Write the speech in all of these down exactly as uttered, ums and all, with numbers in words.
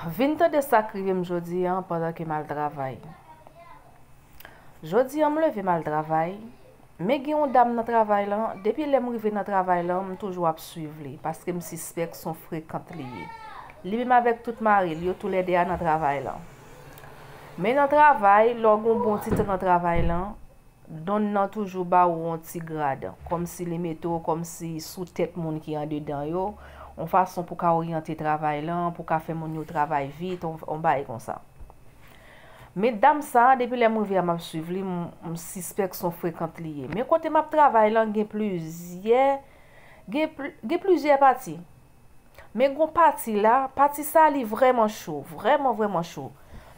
Vin tande sa k rive m jodi a pandan ke m al travay. Jodi a m leve m al travay, men gen yon dam nan travay lan, depi lè m rive nan travay lan, m toujou ap swiv li, paske m sispèk se yon frekant li ye. Li menm avèk tout mari l, yo toulède a nan travay lan. Men nan travay, lè w gen yon bon ti tan nan travay lan, donn nan toujou ba w yon ti grad, kòmsi li mete w kòmsi sou tèt moun ki andedan yo, yon fason pou ka oryante travay lan, pou ka fè moun yo travay vit, yon, yon bagay konsa. Men dam sa, depi lè m rive a m ap swiv li, m, m sispèk se yon frekant li ye. Men kote m ap travay lan, gen plizyè, gen pl-, gen plizyè pati. Men gon pati la, pati sa li vrèman cho, vrèman, vrèman cho.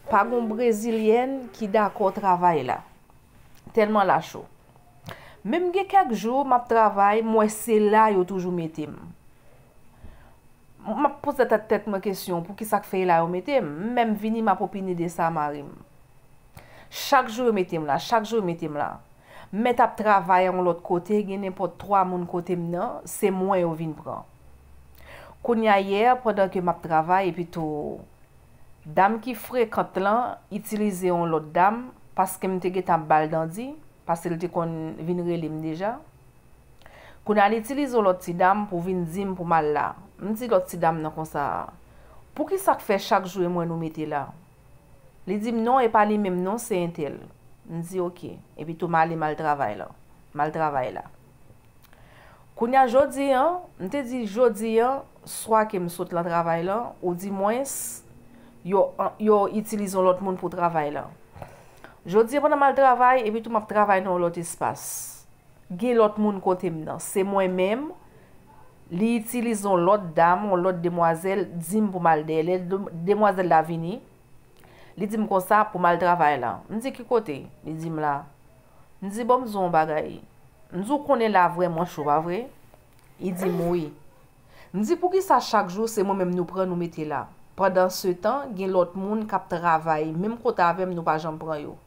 Pa gon brezilyèn ki dakò travay la. Tèlman la cho. Menm gen kèk jou, m ap travay, m wè se la yo toujou mete m. M ap poze tèt, tèt mwen kesyon, poukisa k fè e la yo mete m? M menm vini, m ap opine de sa a mari m. Chak jou yo mete m la, chak jou yo mete m la. M mèt ap travay yon lòt kote, gen nenpòt twa moun kote m nan, se mwen yo vin pran. Kounye a yè, pandan ke m ap travay, epi tou, dam ki frekant lan itilize yon lòt dam, paske m te gentan ap ba l dandi, paske l te konn vin rele m deja. Kounye a, li itilize yon lòt ti dam pou vin di m pou m al la. M di lòt ti dam nan konsa, poukisa k fè chak jou e mwen nou mete la? Li di m, non, e pa li menm non, se entèl. M di, oke. Epi tou, m ale, m al travay la. M al travay la. Kounye a, jodi a, m te di, jodi a, swa ke m sot lan travay la, oudimwens, yo, yo itilize yon lòt moun pou travay la. Jodi a, pandan m al travay, epi tou, m ap travay nan yon lòt espas. Gen lòt moun kote m nan. Se mwen menm, li itilize yon lòt dam, yon lòt demwazèl, di m pou m al dèyè l. Dem-, demwazèl la vini, li di m konsa pou m al travay la. M di, ki kote? Li di m la. M di, bon, m di w yon bagay. M di, w konnen la vrèman cho, pa vre? Li di m, wi. M di, poukisa chak jou se mwen menm nou pran, nou mete la? Pandansetan, gen lòt moun k ap travay menm kote avè m, nou pa janm pran yo.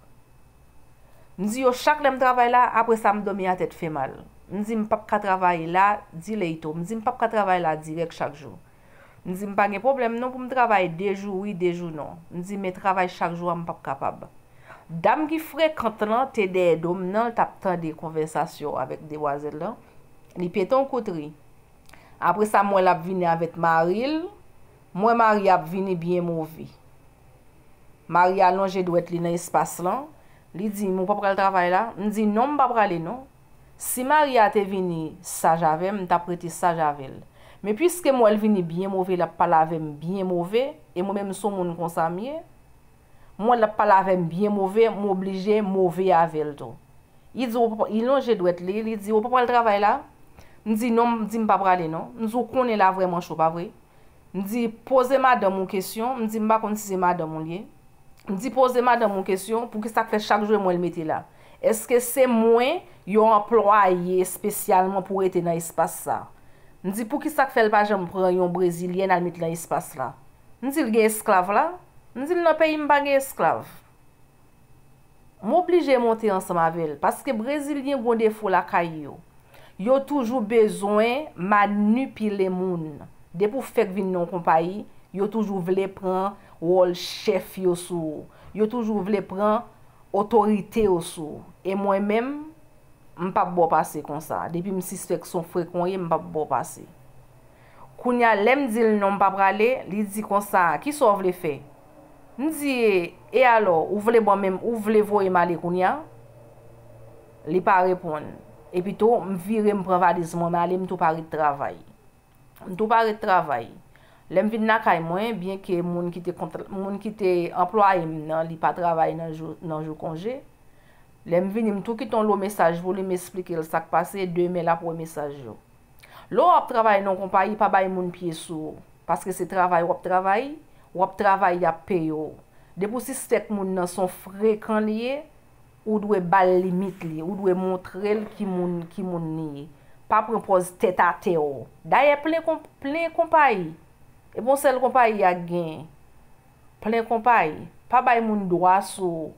M di yo, chak lè m travay la, apre sa m dòmi a tèt fè mal. M di m p ap ka travay la, di leyto. M di m p ap ka travay la dirèk chak jou. M di m pa gen pwoblèm non pou m travay de jou wi, de jou non. M di men travay chak jou a m p ap kapab. Dam ki frekant lan te dèyè do m nan, l t ap tande konvèsasyon avèk demwazèl lan. Li pete yon kout ri. Apre sa, m wè l ap vini avèk mari l. M wè mari a ap vini byen move. Mari a lonje dwèt li nan espas lan. Li di m, ou pa pral travay la? M di, non, m pa prale non. Si mari a te vini saj avè m, m t ap rete saj avè l. Men piske m wè l vini byen move, l ap pale avè m byen move, e mwen menm, m se yon moun konsa m ye, m wè l ap pale avè m byen move, m oblije move avè l tou. Li di, ou pa, li lonje dwèt li, li di, ou pa pral travay la? M di, non, m di, m pa prale non. M di, ou konnen la vrèman cho, pa vre? M di, poze madanm ou kesyon. M di, m pa konn si se madanm ou l ye. M di, poze madanm ou kesyon, poukisa k fè chak jou e mwen l mete la? Èske se mwen yo anplwaye espesyalman pou rete nan espas sa? M di, poukisa k fè l pa janm pran yon brezilyèn al met nan espas la? M di, l gen esklav la? M di l, nan peyi m pa gen esklav. M oblije monte ansanm avè l, paske brezilyen gon defo lakay yo. Yo toujou bezwen manipile moun. Depi w fèk vin nan yon konpayi, yo toujou vle pran wòl chèf yo sou ou. Yo toujou vle pran otorite yo sou ou. E mwen menm, m p ap ba w pase konsa. Depi m sispèk se yon frekan w ye, m p ap ba w pase. Kounye a, lè m di l non, m pa prale, li di konsa, kisa w vle fè? M di, e alò, ou vle ban men m, ou vle voye m ale kounye a? Li pa reponn. Epi tou, m vire, m pran valiz mwen, m ale, m tou pa ret travay. M tou pa ret travay. Lè m vin lakay mwen, byenke moun ki te kont-, moun ki te anplwaye m nan, li pa travay nan jou, nan jou konje, lè m vini, m tou kite yon lo mesaj pou li, m esplike l sa k pase, demen l ap wè mesaj yo. Lè w ap travay nan yon konpayi, pa bay moun pye sou ou, paske se travay w ap travay, w ap travay, y ap peye w. Depi w sispèk moun nan se yon frekan li ye, ou dwe ba l limit li, ou dwe montre l ki moun, ki moun li ye. Pa pran pòz tèt atè w. Dayè, plen kon-, plen konpayi. E pa yon sèl konpayi a k genyen. Plen konpayi. Pa bay moun dwa sou ou.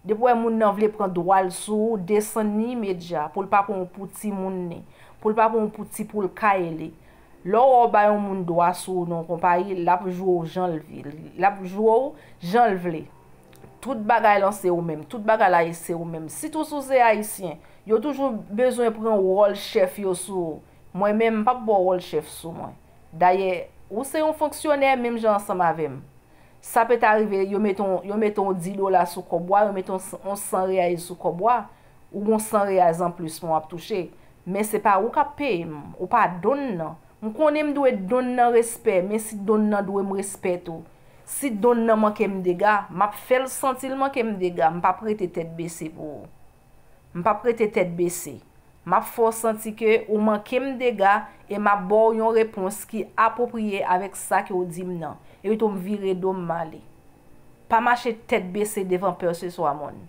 Depi w wè moun nan vle pran dwa l sou ou, desann li imedya, pou l pa pran w pou timoun li, pou l pa pran w pou ti poul kay li. Lè w wè w bay yon moun dwa sou ou nan yon konpayi, l ap jwe w jan l vle. L ap jwe w jan l vle. Tout bagay lan se ou menm. Tout bagay la se ou menm. Sitou si w se ayisyen, yo toujou bezwen pran wòl chèf yo sou ou. Mwen menm, m p ap ba w wòl chèf sou mwen. Dayè, ou se yon fonksyonè menm jan ansanm avè m. Sa peta rive, yo mete yon, yo mete yon dis dola sou kòb ou a, yo mete yon, yon san reyal sou kòb ou a, ou gon san reyal anplis mwen w ap touche. Men se pa ou k ap peye m, ou pa donn nan. M konnen m dwe donn nan respè, men si donn nan dwe m respè tou. Si donn nan manke m dega, m ap fè l santi l manke m dega, m p ap rete tèt bese pou ou. M p ap rete tèt bese. M ap fè w santi ke ou manke m dega e m ap ba w yon repons ki apwopriye avèk sa ke w di m nan. Epi tou m vire do m m ale. Pa mache tèt bese devan pè se swa moun.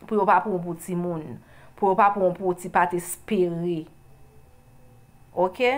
Pou yo pa pran w pou timoun. Pou yo pa pran w pou ti pa t espere. Oke?